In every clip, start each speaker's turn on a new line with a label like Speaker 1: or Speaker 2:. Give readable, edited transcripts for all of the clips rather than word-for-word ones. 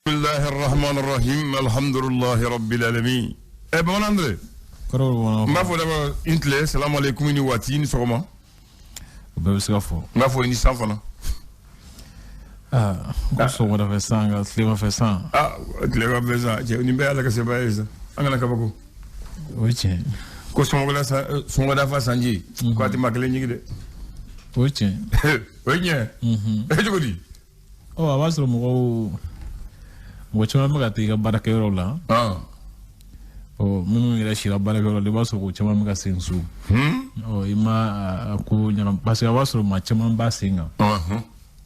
Speaker 1: Bismillahi rahmani rahim, alhamdulillahi rabbil alamin. Bamanan Andre.
Speaker 2: Kɔrɔ
Speaker 1: n b'a fɔ d'abord i ni tile, salamu aleykum, i ni waati, i ni sɔgɔma.
Speaker 2: O bɛɛ bɛ se ka fɔ.
Speaker 1: N b'a fɔ i ni san fana.
Speaker 2: Aa, ko sɔgɔmada fɛ san ka tilema fɛ san.
Speaker 1: Aa, tilema fɛ san, cɛ, nin bɛɛ y'Ala ka sebaya ye sa, an kana kabako.
Speaker 2: O ye tiɲɛ.
Speaker 1: Ko sɔgɔmada fɛ sanji, ko a tɛ maa kelen ɲigi dɛ.
Speaker 2: O ye tiɲɛ.
Speaker 1: O ye tiɲɛ. E cogo di?
Speaker 2: Ɔ, a b'a sɔrɔ mɔgɔ caman bɛ ka taa i ka baarakɛyɔrɔ la. Ɔ, minnu yɛrɛ sira baarakɛyɔrɔ la, i b'a sɔrɔ o caman bɛ ka segin so. Ɔ, i ma a ko ɲagami, parce que a b'a sɔrɔ maa caman b'a sen kan.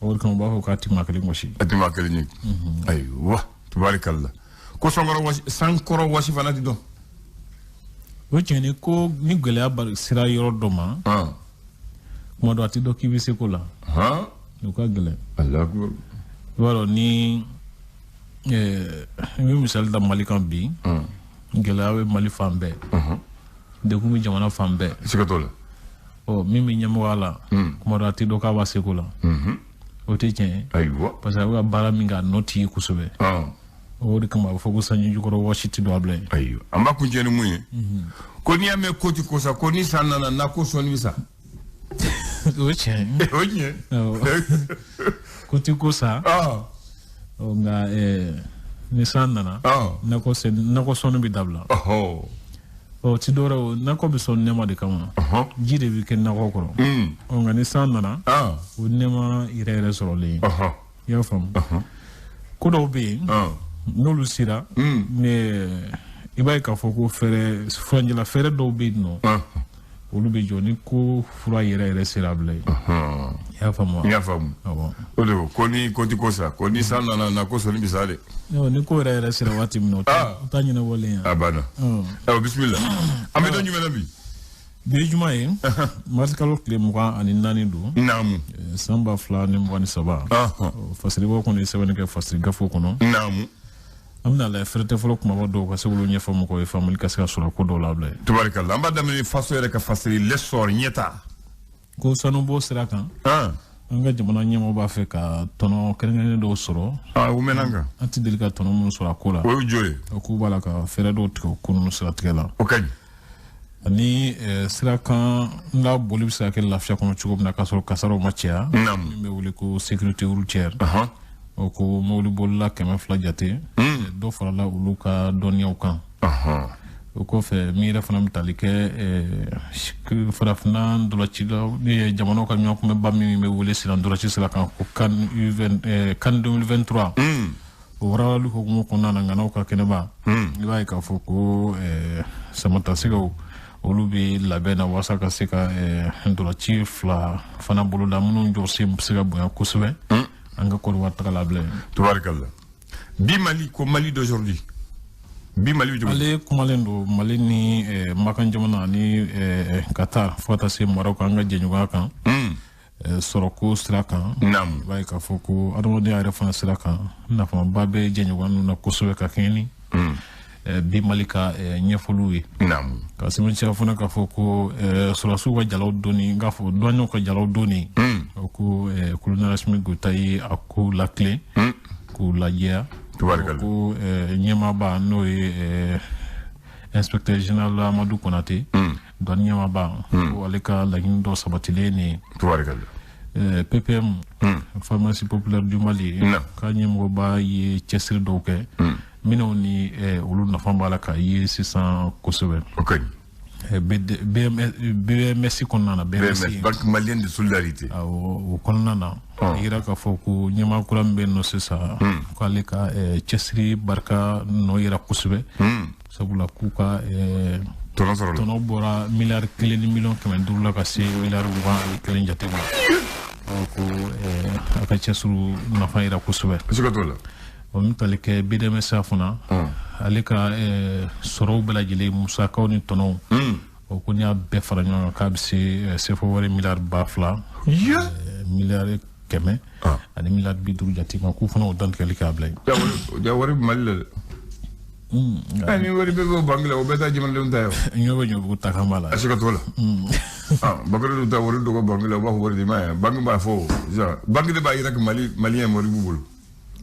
Speaker 2: O de kama u b'a fɔ k'a ti maa kelen gosi.
Speaker 1: A ti maa kelen ɲigi. Ayiwa, tubarikalla. Ko sankɔrɔ wasi fana ti dɔn.
Speaker 2: O tiɲɛ, ni ko ni gɛlɛya sera yɔrɔ dɔ ma. Kuma dɔ a ti dɔn k'i bɛ se ko la. O ka gɛlɛn.
Speaker 1: Alahu akibaru.
Speaker 2: I b'a dɔn ni n bɛ misali ta Mali kan bi. Gɛlɛya bɛ Mali fan bɛɛ. Degun bɛ jamana fan bɛɛ.
Speaker 1: Siga t'o la.
Speaker 2: Ɔ, min bɛ ɲɛmɔgɔya la. Kuma dɔ a ti dɔn k'a b'a seko la. O tɛ tiɲɛ ye.
Speaker 1: Ayiwa.
Speaker 2: Parce que a bɛ ka baara min kɛ, a nɔ t'i ye kosɛbɛ. O de kama a bɛ fɔ ko sanji jukɔrɔ wɔsi ti don a bila yen.
Speaker 1: Ayiwa, an b'a kuncɛ ni mun ye? Ko n'i y'a mɛn ko ti ko sa, ko ni san nana n'a ko sɔnni bɛ sa.
Speaker 2: O ye tiɲɛ ye.
Speaker 1: O ye tiɲɛ.
Speaker 2: Awɔ. Ko ti ko sa. Ɔ, nka ni san nana, nakɔ sɔnni bɛ dabila. Ɔ, ti dɔwɛrɛ o, nakɔ bɛ sɔn nɛma de kama. Ji de bɛ kɛ nakɔ kɔrɔ. Ɔ, nka ni san nana, o nɛma yɛrɛ yɛrɛ sɔrɔlen. I y'a faamu? Ko dɔw bɛ yen, n'olu sera, mais i b'a ye k'a fɔ ko fɛɛrɛ, furancɛla fɛɛrɛ dɔw bɛ yen nɔ. Olu bɛ jɔ ni ko fura yɛrɛ yɛrɛ sera a bila yen. I y'a faamu wa?
Speaker 1: N y'a faamu.
Speaker 2: Awɔ.
Speaker 1: O de ko ni ko ti ko sa, ko ni san nana na ko sɔnni bɛ sa de.
Speaker 2: Ni ko yɛrɛ yɛrɛ sera waati min na, o t'a ɲɛnabɔlen ye.
Speaker 1: A banna. Ayiwa, bisimila. An bɛ don jumɛn na bi?
Speaker 2: Bi ye juma ye, mars kalo tile 24 don.
Speaker 1: Naamu.
Speaker 2: San 2023. Fasiribɔ kɔni ye sɛbɛnni kɛ fasiri gafew kɔnɔ.
Speaker 1: Naamu.
Speaker 2: An bɛna lajɛ fɛrɛtɛ fɔlɔ kumaba dɔw ka se k'olu ɲɛfɔ mɔgɔw ye, faamuyali ka se ka sɔrɔ ko dɔw la bila ye.
Speaker 1: Tubarikala, an b'a daminɛ faso yɛrɛ ka fasiri l'essor ɲɛta.
Speaker 2: Ko sanubɔ sira kan. An ka jamana ɲɛmɔgɔ b'a fɛ ka tɔnɔ kɛrɛnkɛrɛnnen dɔw sɔrɔ.
Speaker 1: O mɛnna an kan.
Speaker 2: An ti deli ka tɔnɔ minnu sɔrɔ a ko la.
Speaker 1: O ye jɔ ye.
Speaker 2: O k'u b'a la ka fɛɛrɛ dɔw tigɛ o ko ninnu siratigɛ la.
Speaker 1: O ka ɲi.
Speaker 2: Ani sira kan n'a boli bɛ se ka kɛ lafiya kɔnɔ cogo min na k'a sɔrɔ kasaraw ma caya.
Speaker 1: Naamu.
Speaker 2: Min bɛ wele ko sécurité routière. O ko mobilibolila 200 jate. Dɔ farala olu ka dɔnniyaw kan. O kɔfɛ min yɛrɛ fana bɛ tali kɛ farafinna ntolacilaw ni jamanaw ka ɲɔgɔn kunbɛnba min bɛ wele sisan ntolaci sira kan ko CAN U20, CAN 2023. O walawalali hukumu kɔnɔna na, ŋanaw ka kɛnɛba. I b'a ye k'a fɔ ko samatasɛgɛw olu bɛ labɛn na walasa ka se ka ntolaci fila fana boloda minnu jɔsen bɛ se ka bonya kosɛbɛ. An ka Côte d'Ivoire taga labila yen.
Speaker 1: Tubarikala. Bi Mali ko Mali d'aujourd'hui. Bi Mali bɛ cogo di?
Speaker 2: Ale kumalen don Mali ni Makan jamana ani Qatar fo ka taa se Maroc an ka jɛɲɔgɔnya kan. Sɔrɔko sira kan.
Speaker 1: Naamu.
Speaker 2: I b'a ye k'a fɔ ko adamadenya yɛrɛ fana sira kan nafaba bɛ jɛɲɔgɔnya ninnu na kosɛbɛ ka kɛɲɛ ni bi Mali ka ɲɛfɔliw ye.
Speaker 1: Naamu.
Speaker 2: Ka sɛbɛntiya fana k'a fɔ ko sɔrɔdasiw ka jalaw donni, n k'a fɔ douaniers ka jalaw donni. O ko colonel Assimi Goïta ye a ko latilen. K'u lajɛya.
Speaker 1: Tubarikala.
Speaker 2: Ko ɲɛmaaba n'o ye inspecteur général Amadou Konate. Douane ɲɛmaaba. Ko ale ka laɲini dɔ sabatilen nin ye.
Speaker 1: Tubarikala.
Speaker 2: PPM, Pharmacie populaire du Mali. K'a ɲɛmɔgɔba ye cɛsiri dɔw kɛ. Minnu ni olu nafa b'a la ka ye sisan kosɛbɛ.
Speaker 1: O ka ɲi.
Speaker 2: BMS kɔnɔna na, BMS.
Speaker 1: BMS, Banque Malienne de Solidarité.
Speaker 2: Awɔ, o kɔnɔna na. A yira k'a fɔ ko ɲɛmaa kura min bɛ yen nɔ sisan, k'ale ka cɛsiri barika nɔ yira kosɛbɛ. Sabula k'u ka
Speaker 1: tɔnɔ sɔrɔla.
Speaker 2: Tɔnɔ bɔra miliyari 1 ni miliyɔn 500 la ka se miliyari 21 jate ma. Ɔ, ko a ka cɛsiri nafa yira kosɛbɛ.
Speaker 1: Siga t'o la.
Speaker 2: O min tali kɛ BDMS fana, ale ka sɔrɔw bɛɛ lajɛlen musakaw ni tɔnɔw. O ko n'i y'a bɛɛ fara ɲɔgɔn kan k'a bɛ se CFA wari miliyari 2000. Miliyari 100 ani miliyari 50 jate ma k'u fana o dantigɛli k'a bila yen.
Speaker 1: Ja wari bɛ Mali la dɛ. Ni wari bɛɛ bɛ banque la, o bɛɛ taa jamanadenw ta ye o.
Speaker 2: Ɲɔ bɛ ɲɔbugu ta kan b'a la.
Speaker 1: A siga t'o la. Bakari dun ta wari dɔ ka banque la, u b'a fɔ wari di ma ye. Banque b'a fɔ o. Sisan banque de b'a yira ko Malien wari b'u bolo.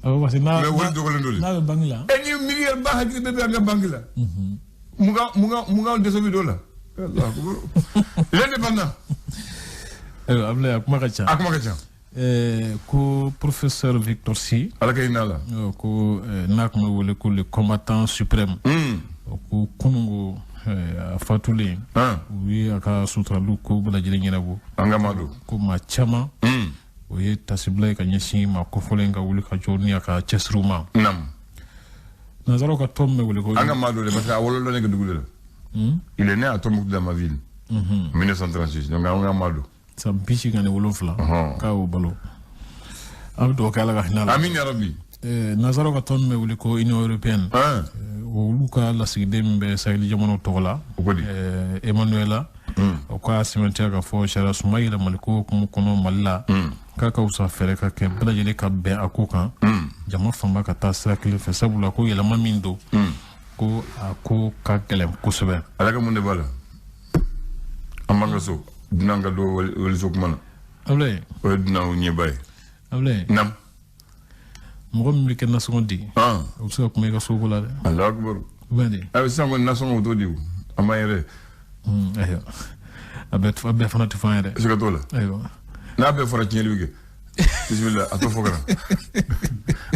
Speaker 2: Awɔ, parce que n'a
Speaker 1: Mais wari dɔgɔlen don de.
Speaker 2: N'a bɛ banque la.
Speaker 1: E ni miliyari ba hakili bɛɛ bɛ an ka banque la. 20 dɛsɛ bɛ dɔ la. Allahu akbar. L'Indépendant.
Speaker 2: Ayiwa Abulaye, a kuma ka ca.
Speaker 1: A kuma ka ca.
Speaker 2: Ko professeur Victor Sy.
Speaker 1: Ala ka hinɛ a la.
Speaker 2: Ko n'a tun bɛ wele ko le combattant suprême. Ko kununko a fatulen. U ye a ka suturaliw ko bɛɛ lajɛlen ɲɛnabɔ.
Speaker 1: An ka maa don.
Speaker 2: Ko maa caman. O ye tasibila ye ka ɲɛsin maa kofɔlen ka wuli ka jɔ ni a ka cɛsiriw ma.
Speaker 1: Naam.
Speaker 2: Nanzaraw ka tɔn min bɛ wele ko.
Speaker 1: An ka maa don dɛ, parce que a wolola ne ka dugu de la. Il est né à Tombouctou dans ma ville. En 1936. Donc an ka maa don.
Speaker 2: San 87. K'a y'o balo. An bɛ dugawu kɛ Ala ka hinɛ a la.
Speaker 1: Amin ya Rabbi.
Speaker 2: Nanzaraw ka tɔn min bɛ wele ko Union européenne. Olu ka lasigiden min bɛ Sahel jamanaw tɔgɔ la.
Speaker 1: O ko di?
Speaker 2: Emmanuela. O k'a sɛmɛntiya k'a fɔ sariya sunba yɛlɛmali ko hukumu kɔnɔ Mali la. K'a ka fisa fɛɛrɛ ka kɛ bɛɛ lajɛlen ka bɛn a ko kan. Jama fanba ka taa sira kelen fɛ, sabula ko yɛlɛma min don. Ko a ko ka gɛlɛn kosɛbɛ.
Speaker 1: Ala ka mun de b'a la? An b'an ka so. Dunan ka don waliso kuma na.
Speaker 2: Abulaye.
Speaker 1: O ye dunanw ɲɛba ye.
Speaker 2: Abulaye.
Speaker 1: Naam.
Speaker 2: Mɔgɔ min bɛ kɛ nasɔngɔ di. O bɛ se ka kuma i ka soko la dɛ.
Speaker 1: Alahu akibaru.
Speaker 2: Ou bien.
Speaker 1: Ayi, sisan kɔni nasɔngɔ o t'o di o. An b'an yɛrɛ.
Speaker 2: Ayiwa. A bɛɛ fana tɛ fɔ an yɛrɛ.
Speaker 1: Siga t'o la.
Speaker 2: Ayiwa.
Speaker 1: N'a bɛɛ fɔra tiɲɛli bɛ kɛ. Bisimila, a t'o fɔ ka na.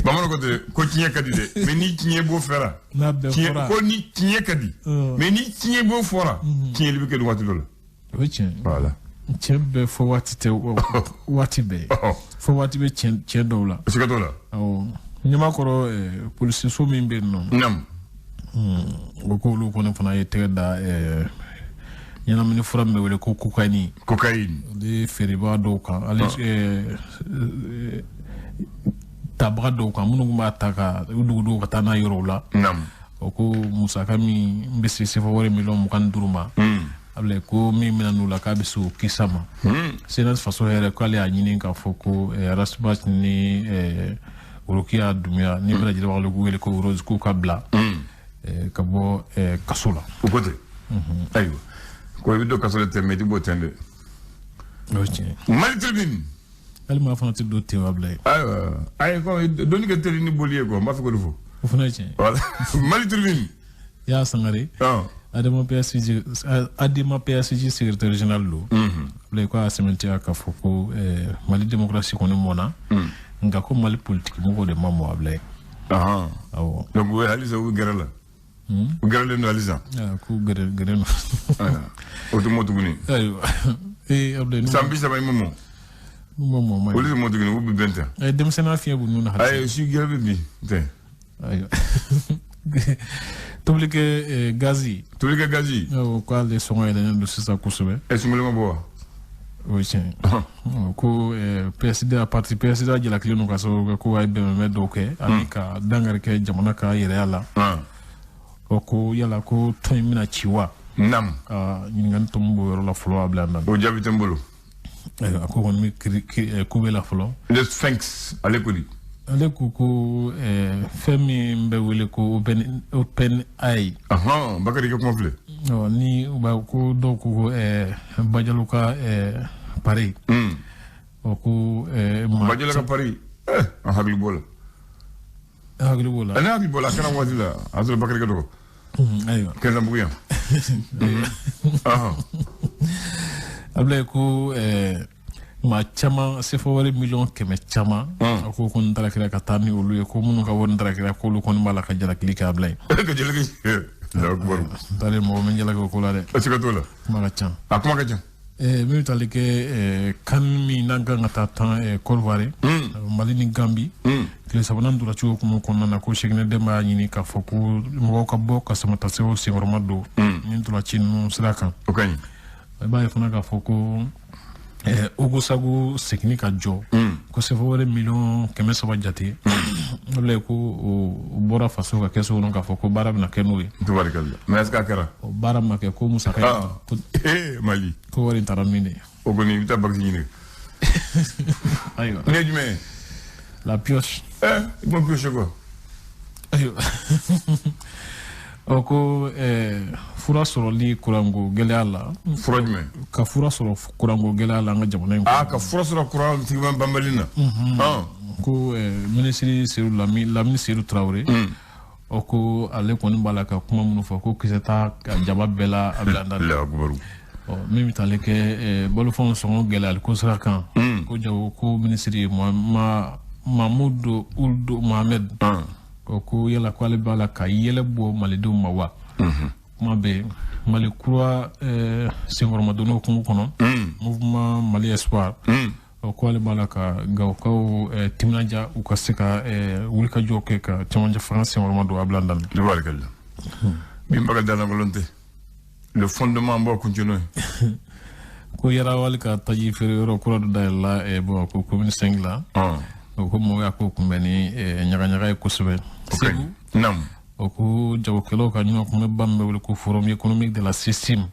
Speaker 1: Bamananw ko ten ko tiɲɛ ka di dɛ, mais ni tiɲɛ b'o fɛra.
Speaker 2: N'a bɛɛ fɔra.
Speaker 1: Ko ni tiɲɛ ka di. Mais ni tiɲɛ b'o fɔra. Tiɲɛli bɛ kɛ waati dɔ la.
Speaker 2: O ye tiɲɛ.
Speaker 1: Voilà.
Speaker 2: Tiɲɛ bɛɛ fɔ waati tɛ waati bɛɛ. Fɔ waati bɛ tiɲɛ dɔw la.
Speaker 1: Siga t'o la.
Speaker 2: Awɔ. Ɲamakɔrɔ polisiso min bɛ yen nɔ.
Speaker 1: Naam.
Speaker 2: O ko olu kɔni fana ye tɛgɛ da ɲɛnamini fura min bɛ wele ko cocaïne.
Speaker 1: Cocaïne.
Speaker 2: Ale feerebaa dɔw kan. Ale tabaga dɔw kan minnu b'a ta ka u dugudenw ka taa n'a yɔrɔw la.
Speaker 1: Naam.
Speaker 2: O ko musaka min bɛ se sefa wari miliyɔn 25 ma. Abulaye, ko min bɛna n'u la k'a bɛ se o kisa ma. Sénat faso yɛrɛ k'ale y'a ɲini k'a fɔ ko Rasbath ni Rokia Doumbia ni bɛɛ lajɛlen b'a wele ko Rose k'u ka bila ka bɔ kaso la.
Speaker 1: O ko ten. Ayiwa. Ko i bɛ don kaso la ten, mais i tɛ bɔ ten dɛ.
Speaker 2: O ye tiɲɛ.
Speaker 1: Mali Tribune.
Speaker 2: Hali maa fana tɛ don ten wa Abulaye.
Speaker 1: Ayiwa, ayi ko donni ka teli ni boli ye quoi, n b'a fɛ k'o de fɔ.
Speaker 2: O fana ye tiɲɛ.
Speaker 1: Voilà. Mali Tribune.
Speaker 2: Y'a Sangare. Adama PSG secrétaire général don. Abulaye, ko a sɛmɛntiya k'a fɔ ko Mali démocratie kɔni mɔnna. Nka ko Mali politique mɔgɔw de ma mɔ Abulaye. Awɔ.
Speaker 1: Donc u halisa u gɛrɛ la. U gɛrɛlen don halisa.
Speaker 2: K'u gɛrɛ don.
Speaker 1: O tɛ mɔ tuguni.
Speaker 2: Ayiwa. Abulaye.
Speaker 1: San 30 i ma mɔ.
Speaker 2: N'u ma mɔ ma.
Speaker 1: Olu tɛ mɔ tuguni, u bɛ bɛn ten.
Speaker 2: Denmisɛnninya fiɲɛ b'u nun na halisa.
Speaker 1: Ayi, si gɛrɛ bɛ bi tɛ.
Speaker 2: Ayiwa. Tobilikɛ gazi.
Speaker 1: Tobilikɛ gazi.
Speaker 2: Awɔ, k'ale sɔngɔ yɛlɛnnen don sisan kosɛbɛ.
Speaker 1: Sunkalo ma bɔ wa?
Speaker 2: O ye tiɲɛ ye. Ko PSD parti PSD jalakilen don ka sababu kɛ ko a ye bɛnbɛnbɛn dɔw kɛ ani ka dankari kɛ jamana ka yɛrɛya la. O ko yala ko tɔn in bɛna ci wa?
Speaker 1: Naam.
Speaker 2: Ɲininkali tɔ min b'o yɔrɔ la fɔlɔ a bila an na.
Speaker 1: O jaabi tɛ n bolo.
Speaker 2: Ayiwa, a ko kɔni bɛ kube la fɔlɔ.
Speaker 1: Le Sphinx, ale ko di?
Speaker 2: Ale ko ko fɛn min bɛ wele ko Open AI.
Speaker 1: Bakari ka kuma filɛ.
Speaker 2: Ni u b'a ko dɔw ko Bajalo ka pari. O ko
Speaker 1: Bajalo ka pari, an hakili b'o la.
Speaker 2: Hakili b'o la.
Speaker 1: Ne hakili b'o la, a kɛra waati la, a sɔrɔ Bakari ka dɔgɔ.
Speaker 2: Ayiwa.
Speaker 1: Kɛnɛbugu yan.
Speaker 2: Abulaye, ko maa caman sefa wari miliyɔn 100 caman. A ko ko n taara ka taa ni olu ye, ko minnu ka wari taara k'olu kɔni b'a la ka jalakili kɛ Abulaye.
Speaker 1: Ka jalaki.
Speaker 2: N taara mɔgɔ min jalaki o ko la dɛ.
Speaker 1: Siga t'o la.
Speaker 2: Kuma ka ca.
Speaker 1: A kuma ka ca.
Speaker 2: Min bɛ tali kɛ kan min n'an kan ka taa tan Côte d'Ivoire. Mali ni Gambie. Tile sabanan donna cogo hukumu kɔnɔna na ko Seginɛ Denba y'a ɲini k'a fɔ ko mɔgɔw ka bɔ ka samatasɛgɛw senkɔrɔma don ni ntolanci ninnu sira kan.
Speaker 1: O ka ɲi.
Speaker 2: I b'a ye fana k'a fɔ ko Ogosagu seginni ka jɔ. Ko sefa wari miliyɔn 300 jate. Abulaye, ko o bɔra faso ka kɛso kɔnɔ k'a fɔ ko baara bɛna kɛ n'o ye.
Speaker 1: Tubarikalla. Mais est-ce que a kɛra?
Speaker 2: O baara ma kɛ, ko musaka
Speaker 1: ye. Mali.
Speaker 2: Ko wari in taara min de.
Speaker 1: O kɔni i bɛ taa bakisi ɲini.
Speaker 2: Ayiwa.
Speaker 1: Nin ye jumɛn ye?
Speaker 2: La pioche.
Speaker 1: I ma pioche quoi?
Speaker 2: Ayiwa. Ɔ ko fura sɔrɔli kuranko gɛlɛya la.
Speaker 1: Fura jumɛn?
Speaker 2: Ka fura sɔrɔ kuranko gɛlɛya la an ka jamana in kɔnɔ.
Speaker 1: Ka fura sɔrɔ kuran tigima banbali na.
Speaker 2: Ko minisiri Seydou Lamine Seydou Traoré. O ko ale kɔni b'a la ka kuma minnu fɔ ko kisɛ t'a jaba bɛɛ la a bila da la. Ɔ min bɛ tali kɛ balofɛnw sɔngɔ gɛlɛyali ko sira kan. Ko jago ko minisiri Mamoudou Ould Mohamed. O ko yala ko ale b'a la ka yɛlɛ bɔ malidenw ma wa. Kuma bɛ Mali kura senkɔrɔmadonnaw kungo kɔnɔ. Mouvement Mali Espoir. O ko ale b'a la ka Gawokaw timinanja u ka se ka wulikajɔ kɛ ka cɛmancɛ fanga senkɔrɔma don a bila da la.
Speaker 1: Tabarikalla. Min b'a ka dalankolon tɛ. Le fondement b'o kuncɛ n'o ye.
Speaker 2: Ko Yarawali ka taji feere yɔrɔ kura dɔ dayɛlɛla Bamakɔ commune 5 la. O ko mɔgɔw y'a ko kunbɛn ni ɲagaɲaga ye kosɛbɛ. Segu.
Speaker 1: Naamu.
Speaker 2: O ko jagokɛlaw ka ɲɔgɔn kunbɛnba min bɛ wele ko forum économique de la CECIM.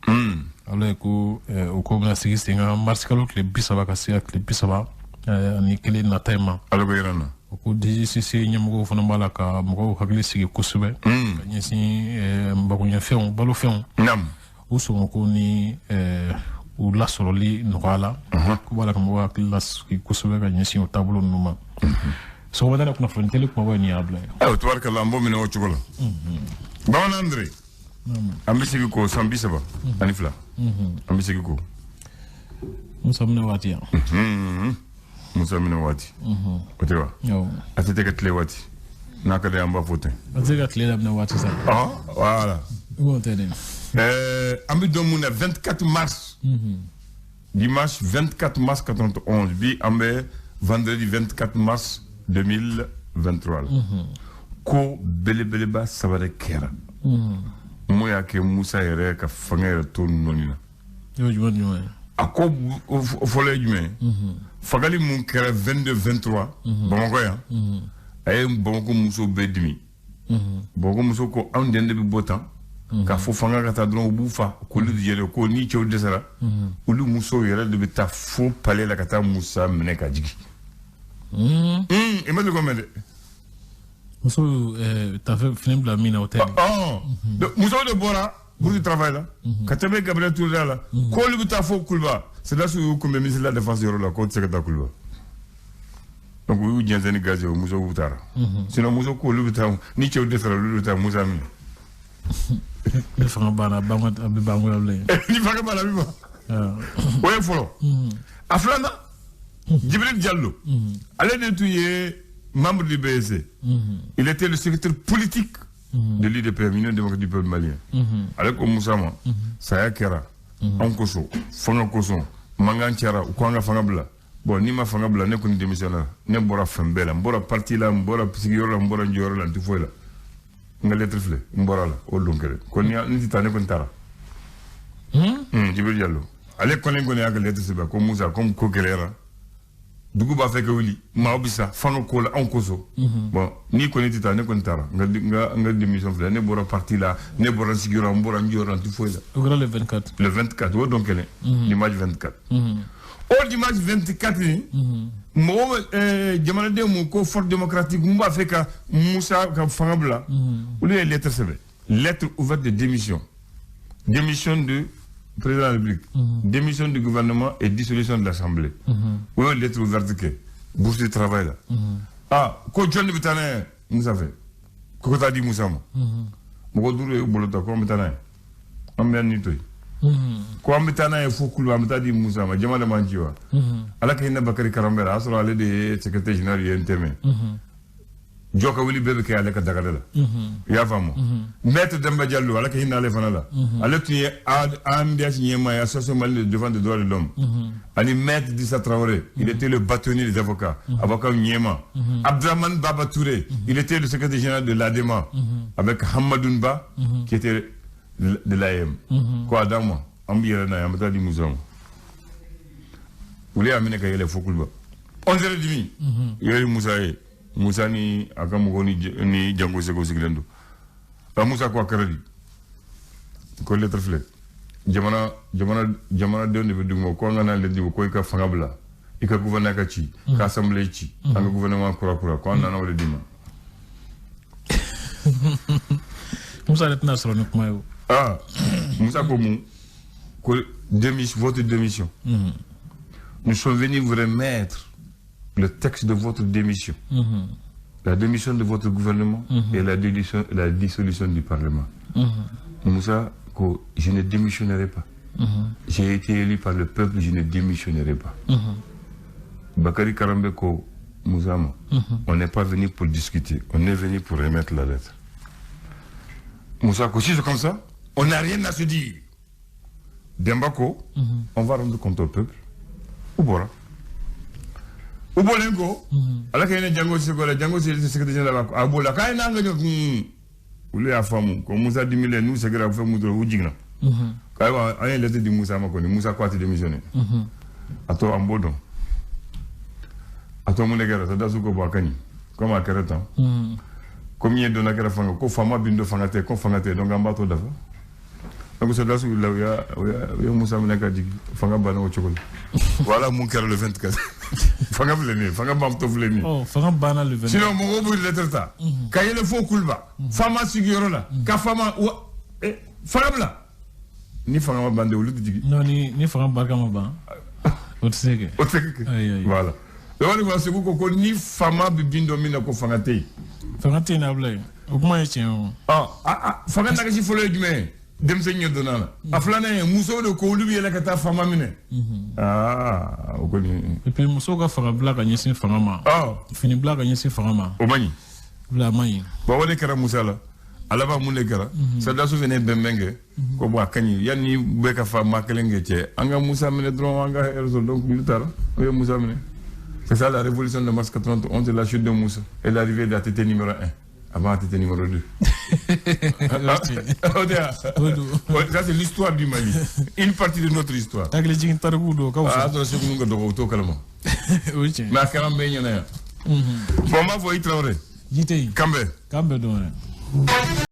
Speaker 2: Ale ko o ko bɛna sigi sen kan mars kalo tile 30 ka se tile 31 nata in ma.
Speaker 1: Ale ko yɛrɛ na.
Speaker 2: O ko DGCC ɲɛmɔgɔw fana b'a la ka mɔgɔw hakili sigi kosɛbɛ. Ka ɲɛsin magoɲɛfɛnw balofɛnw.
Speaker 1: Naamu.
Speaker 2: U sɔngɔko ni u lasɔrɔli nɔgɔya la. Ko b'a la ka mɔgɔw hakili lasigi kosɛbɛ ka ɲɛsin o taabolo ninnu ma. Sɔgɔmada la kunnafoni teli kumabaw ye nin y'a bila ye.
Speaker 1: Ayiwa tabarikala an b'o minɛ o cogo la. Bamanan Andre. An bɛ segin kɔ san 32. An bɛ segin kɔ.
Speaker 2: Musa minɛ waati yan.
Speaker 1: Musa minɛ waati. O tɛ wa? A tɛ ka tile waati. N'a ka di an b'a fɔ ten.
Speaker 2: A tɛ ka tile daminɛ waati sa.
Speaker 1: Voilà.
Speaker 2: O tɛ dɛ.
Speaker 1: An bɛ don mun na 24 mars. Dimanche 24 mars 91 bi an bɛ vendredi 24 mars 2023 la. Ko belebeleba saba de kɛra. Mun y'a kɛ Musa yɛrɛ ka fanga yɛrɛ to nɔni na.
Speaker 2: O jumɛn ye?
Speaker 1: A ko fɔlɔ ye jumɛn ye? Fagali mun kɛra 22 23 Bamakɔ yan. A ye Bamakɔ musow bɛɛ dimi. Bamakɔ musow ko anw den de bɛ bɔ tan. K'a fɔ fanga ka taa dɔrɔn u b'u fa k'olu yɛrɛ ko ni cɛw dɛsɛra. Olu musow yɛrɛ de bɛ taa fo palais la ka taa Musa minɛ ka jigin. I ma deli k'o mɛn dɛ.
Speaker 2: Musow tafe fini bila min na o tɛ.
Speaker 1: Musow de bɔra bourse du travail la. Ka tɛmɛ Gabriel Touré la. K'olu bɛ taa fo Kuluba. Sɔrɔdasiw y'u kunbɛn ministre de la défense yɔrɔ la k'o tɛ se ka taa Kuluba. Donc u y'u jɛnsɛn ni gaz ye o musow taara. Sinon musow k'olu bɛ taa ni cɛw dɛsɛra olu bɛ taa Musa minɛ.
Speaker 2: Ni fanga banna a bɛ ban ko la bilen.
Speaker 1: Ni fanga banna a bɛ ban. O ye fɔlɔ. A filanan. Djibril Diallo, ale de tun ye membre du BSC. Il était le secrétaire politique de l'UDPM, Union démocratique du peuple malien. Ale ko Musa ma, saya kɛra, anw kosɔn, fanga kosɔn, mankan cayara, u ko an ka fanga bila. Bon, n'i ma fanga bila, ne kɔni démissionnaire, ne bɔra fɛn bɛɛ la, n bɔra parti la, n bɔra sigiyɔrɔ la, n bɔra n jɔyɔrɔ la, n tɛ foyi la. N ka lettre filɛ, n bɔra la, o don kɛlɛ. Ko ni tɛ taa, ne kɔni taara. Djibril Diallo, ale kɔni y'a ka lettre sɛbɛn ko Musa, comme ko gɛlɛyara. Dugu b'a fɛ ka wuli maaw bɛ sa fanga ko la anw kosɔn. Bon n'i kɔni tɛ taa ne kɔni taara n ka démission filɛ ne bɔra parti la ne bɔra n sigiyɔrɔ n bɔra n jɔyɔrɔ n tɛ foyi la.
Speaker 2: O kɛra le 24.
Speaker 1: Le 24 o don kelen. Dimanche 24. O dimanche 24 nin. Mɔgɔw jamanadenw mun ko force démocratique mun b'a fɛ ka Musa ka fanga bila. Olu ye lettre sɛbɛn. Lettre ouverte de démission. Démission de président de la République, démission du gouvernement et dissolution de l'Assemblée. Oui, lettre ouverte que bourse de travail là. Ah, ko jɔn de bɛ taa n'a ye Musa fɛ. Ko ka taa di Musa ma. Mɔgɔ duuru ye bolo ta ko an bɛ taa n'a ye. An bɛ nin to yen. Ko an bɛ taa n'a ye fo Kuluba an bɛ taa di Musa ma jama de m'an ci wa. Ala ka hinɛ Bakari Karanbɛ la a y'a sɔrɔ ale de ye secrétaire général ye UNTM. Jɔ ka wuli bɛɛ bɛ kɛ ale ka dagada la. I y'a faamu. Maître Demba Diallo ala ka hinɛ ale fana la. Ale tun ye AMDH ɲɛmaa ye Association malienne de défense des droits de l'homme. Ani Maître Dissa Traoré, il était le bâtonnier des avocats, avocat ɲɛmaa. Abdraman Baba Touré, il était le secrétaire général de l'ADEMA avec Hamadoun Ba qui était de l'AM. Ko a d'an ma an bɛ yɛlɛ n'a ye an bɛ taa di Musa ma. Olu y'a minɛ ka yɛlɛ fo Kuluba. 11h30. Yɛrɛ Musa ye. Musa ni a ka mɔgɔw ni Jango Seko sigilen don. Musa ko a kɛra di? Ko lettre filɛ. Jamanadenw de bɛ dugu ma ko an ka na lettre di ko i ka fanga bila i ka gouvernement ka ci ka assemblée ci an ka gouvernement kura kura ko an nana o de d'i ma.
Speaker 2: Musa yɛrɛ tɛna sɔrɔ ni kuma ye o.
Speaker 1: Ah, Musa ko mun? Ko votre démission. Nous sommes venus vous remettre le texte de votre démission. La démission de votre gouvernement et la dissolution du Parlement. Moussa, je ne démissionnerai pas. J'ai été élu par le peuple, je ne démissionnerai pas. Bakary Karambe ko Moussa, on n'est pas venu pour discuter, on est venu pour remettre la lettre. Moussa, si c'est comme ça, on n'a rien à se dire. Demba ko, on va rendre compte au peuple. Ou voilà. Ou bolengo, ala kayene Django Seko la Django c'est le secrétaire général abola kayena nga ulu ya famu ko Moussa dimile nous c'est grave fait moudro ou jigna. Kaywa an ye lettre di Moussa ma koni Moussa ko ati démissionner. Ato ambodon. Ato mun negara sadasu ko bakani comme a kɛra tan. Comme il donna kɛra fanga ko fama bindo fanga tɛ ko fanga tɛ donc an b'a to dafa. Donc sadasu la ya Moussa minɛ ka jigin fanga banna o cogo la. Voilà mun kɛra le 24. Fanga filɛ nin ye, fanga bantɔ filɛ nin ye.
Speaker 2: Ɔ, fanga banna le 24.
Speaker 1: Sinon mɔgɔw b'u lettre ta. Ka yɛlɛ fo Kuluba. Faama sigiyɔrɔ la. Ka faama wa fanga bila. Ni fanga ma ban de olu tɛ jigin.
Speaker 2: Non, ni fanga barika ma ban. O tɛ se kɛ.
Speaker 1: O tɛ se kɛ. Voilà. Donc o de b'a Segu ko ni faama bɛ bin don min na ko fanga tɛ yen.
Speaker 2: Fanga tɛ yen Abulaye. O kuma ye tiɲɛ o.
Speaker 1: Ɔ, fanga nagasi fɔlɔ ye jumɛn ye? Denmisɛnnin ɲɛ donna la. A filanan ye musow de ko olu bɛ yɛlɛ ka taa faama minɛ. Aa o kɔni.
Speaker 2: Et puis musow ka fanga bila ka ɲɛsin fanga ma. Fini bila ka ɲɛsin fanga ma.
Speaker 1: O man ɲi.
Speaker 2: Bila a man ɲi.
Speaker 1: Bon o de kɛra Musa la. A laban mun de kɛra? Sadasu fɛnɛ bɛnbɛn kɛ. Ko bon a ka ɲi yanni bɛɛ ka fa maa kelen kɛ cɛ an ka Musa minɛ dɔrɔn an ka hɛrɛ sɔrɔ donc olu taara o ye Musa minɛ. C'est ça la révolution de mars 91 et la chute de Moussa et l'arrivée d'ATT numéro 1. Avant ATT numéro 2. Ça, c'est l'histoire du Mali. Une partie de notre histoire. Ah, mais à Karambe, il y en a. Bon, ma voix, il travaille. Kambe.
Speaker 2: Kambe,